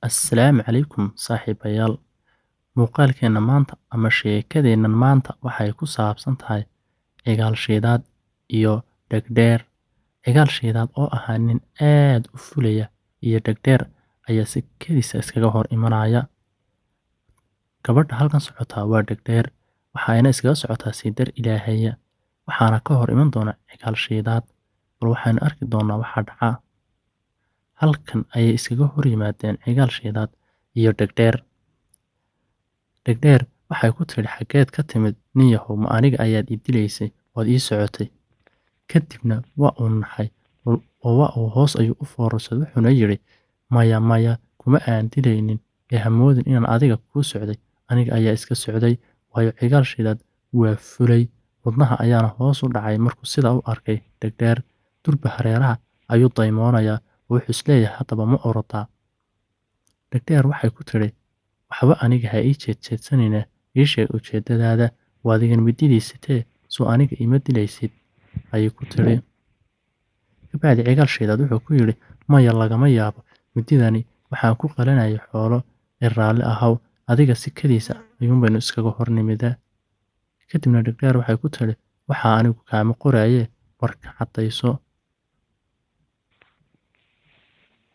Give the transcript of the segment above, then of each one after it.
Assalaamu calaykum saaxiibayaal. Muuqaalkeena maanta ama sheekadeennan maanta waxay ku saabsan tahay Cigaal Shidaad iyo Dhegdheer. Cigaal Shidaad oo ahaa nin aad u fulaya iyo Dhegdheer ayaa si kedis ah iskaga hor imanaya. Gabadha halkan socotaa waa Dhegdheer, waxayna iskaga socotaa si dar Ilaahaya, waxaana ka hor iman doona Cigaal Shidaad. Bal waxaynu arki doonaa waxa dhaca. Halkan ayay iskaga hor yimaadeen Cigaal Shidaad iyo Dhegdheer. Dhegdheer waxay ku tidhi, xaggeed ka timid nin yahow, ma aniga ayaad ii dilaysay ood ii socotay? Kadibna waa uu naxay oo waa uu hoos ayuu u foorarsaday, wuxuuna yidhi, maya maya, kuma aan dilaynin ee hamoodin inaan adiga kuu socday, aniga ayaa iska socday. Waayo Cigaal Shidaad waa fulay, wadnaha ayaana hoos u dhacay markuu sidaa u arkay Dhegdheer. Durba hareeraha ayuu daymoonayaa oo wuxuu isleeyahay haddaba ma orodaa. Dhegdheer waxay ku tidhi, waxba aniga ha ii jeedjeedsanine, ii sheeg ujeedadaada, waadigan mididiisitee, soo aniga ima dilaysid, ayay ku tidhi. Kabacdi Cigaal Shidaad wuxuu ku yidhi, maya lagama yaabo, mididani waxaan ku qalanayay xoolo ee raalli ahaw, adiga si kadiisa ayuunbaynu iskaga hor nimida. Kadibna Dhegdheer waxay ku tidhi, waxaa anigu kaama qoraaye, warka caddayso.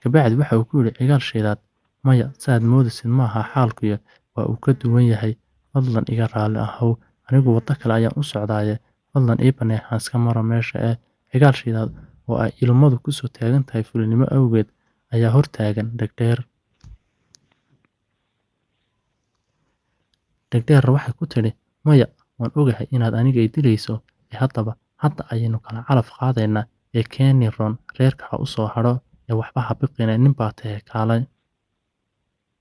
Kabacdi waxa uu ku yidhi Cigaal Shidaad, maya saad moodaysid maaha xaalkuya, waa uu ka duwan yahay, fadlan iga raalli ahaw, anigu waddo kale ayaan u socdaaye, fadlan ii bannee haan iska maro meesha ee. Cigaal Shidaad oo ay ilmadu ku soo taagan tahay fulinimo awgeed ayaa hor taagan Dhegdheer. Dhegdheerna waxay ku tidhi, maya waan ogahay inaad aniga i dilayso, ee haddaba hadda ayaynu kala calaf qaadaynaa ee keeni roon reerka ha u soo hadho ee waxba ha biqine, nin baa tahe kaalay.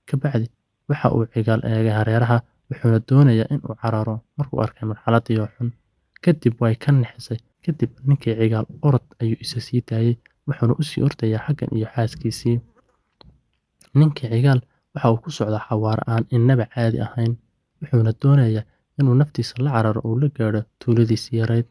Kabacdi waxa uu Cigaal eegay hareeraha, wuxuuna doonayaa in uu cararo markuu arkay marxaladdii oo xun. Kadib way ka nixisay. Kadib ninkii Cigaal orod ayuu isa sii daayay, wuxuuna u sii ordayaa xaggan iyo xaaskiisii. Ninkii Cigaal waxa uu ku socdaa xawaare aan innaba caadi ahayn, wuxuuna doonayaa inuu naftiisa la cararo oo la gaadho tuuladiisii yarayd.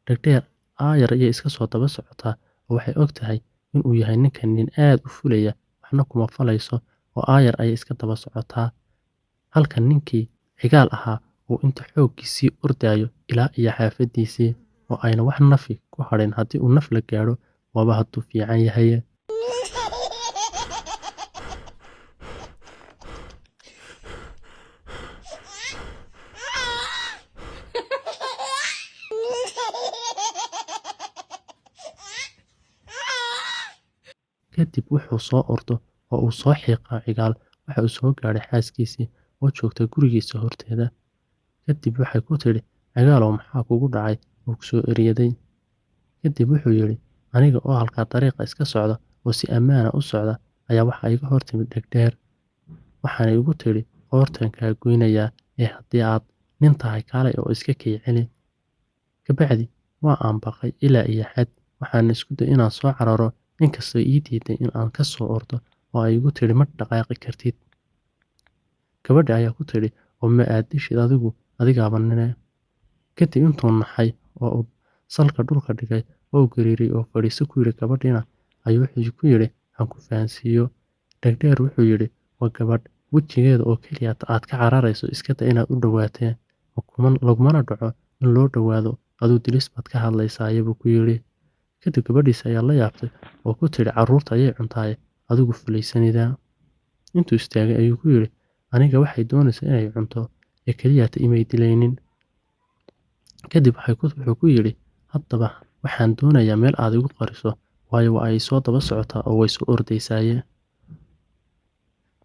Dhegdheer aayar ayay iska soo daba socotaa oo waxay og tahay inuu yahay ninkan nin aad u fulaya, waxna kuma falayso oo aayar ayay iska daba socotaa. Halka ninkii Cigaal ahaa uu inta xooggiisii ordayo ilaa iyo xaafadiisii oo ayna wax nafi ku hadhin. Haddii uu naf la gaadho waaba hadduu fiican yahay. Kadib wuxuu soo ordo oo uu soo xiiqo Cigaal, waxa uu soo gaadhay xaaskiisii oo joogta gurigiisa horteeda. Kadib waxay ku tidhi, Cigaalow maxaa kugu dhacay oo ku soo eryaday? Kadib wuxuu yidhi, aniga oo halkaa dariiqa iska socda oo si ammaan ah u socda ayaa waxa iga hor timid Dhegdheer, waxaanay igu tidhi qoortaan kaa goynayaa ee haddii aad nin tahay kaalay oo iska kay celi. Kabacdi waa aan baqay ilaa iyo xad, waxaana isku day inaan soo cararo, inkastoo ii diiday in aan ka soo ordo oo ay igu tidhi ma dhaqaaqi kartid. Gabadhi ayaa ku tidhi, oo ma aad dishid adigu, adigaaba nine. Kadib intuu naxay oo uu salka dhulka dhigay oo gariiray oo fadhiiso ku yidhi gabadhina, ayuu wuxuu ku yidhi han ku fahansiiyo. Dhegdheer wuxuu yidhi, waa gabadh wejigeeda oo keliya aad ka cararayso, iska day inaad u dhowaatee, lagumana dhaco in loo dhowaado, aduu dilis baad ka hadlaysaa, buu ku yidhi. Kadib gabadhiisa ayaa la yaabtay oo ku tidhi, carruurta ayay cuntaaye, adigu fulaysanida. Intuu istaagay ayuu ku yidhi, aniga waxay doonaysaa inay cunto ee keliyaata imay dilaynin. Kadib wuxuu ku yidhi, haddaba waxaan doonayaa meel aad igu qariso, waayo waa ay soo daba socotaa oo way soo ordaysaaye.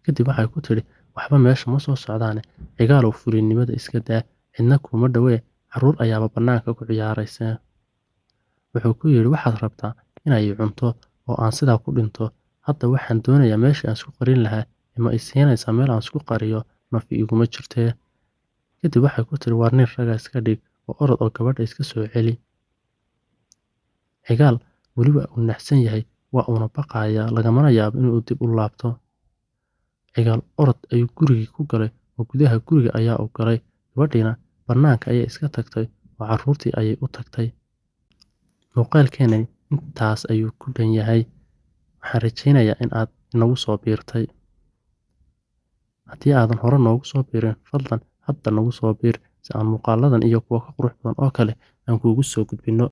Kadib waxay ku tidhi, waxba meesha ma soo socdaane, Cigaalow fulinimada iska daa, cidna kuma dhowee, carruur ayaaba bannaanka ku ciyaaraysa. Wuxuu ku yidhi, waxaad rabtaa inay cunto oo aan sidaa ku dhinto, hadda waxaan doonayaa meeshii aan isku qarin lahaa, ma i siinaysaa meel aan isku qariyo, nafi iguma jirtee. Kadib waxay ku tidhi, waar nin raga iska dhig oo orod oo gabadha iska soo celi. Cigaal weli waa uu naxsan yahay, waa uuna baqayaa, lagamana yaabo inuu dib u laabto. Cigaal orod ayuu gurigii ku galay oo gudaha guriga ayaa uu galay. Gabadhiina bannaanka ayay iska tagtay oo carruurtii ayay u tagtay. Muuqaalkeenani intaas ayuu ku dhan yahay. Waxaan rajaynayaa in aad inagu soo biirtay. Haddii aadan hore noogu soo biirin, fadlan hadda nagu soo biir si aan muuqaaladan iyo kuwa ka qurux badan oo kale aan kuugu soo gudbino.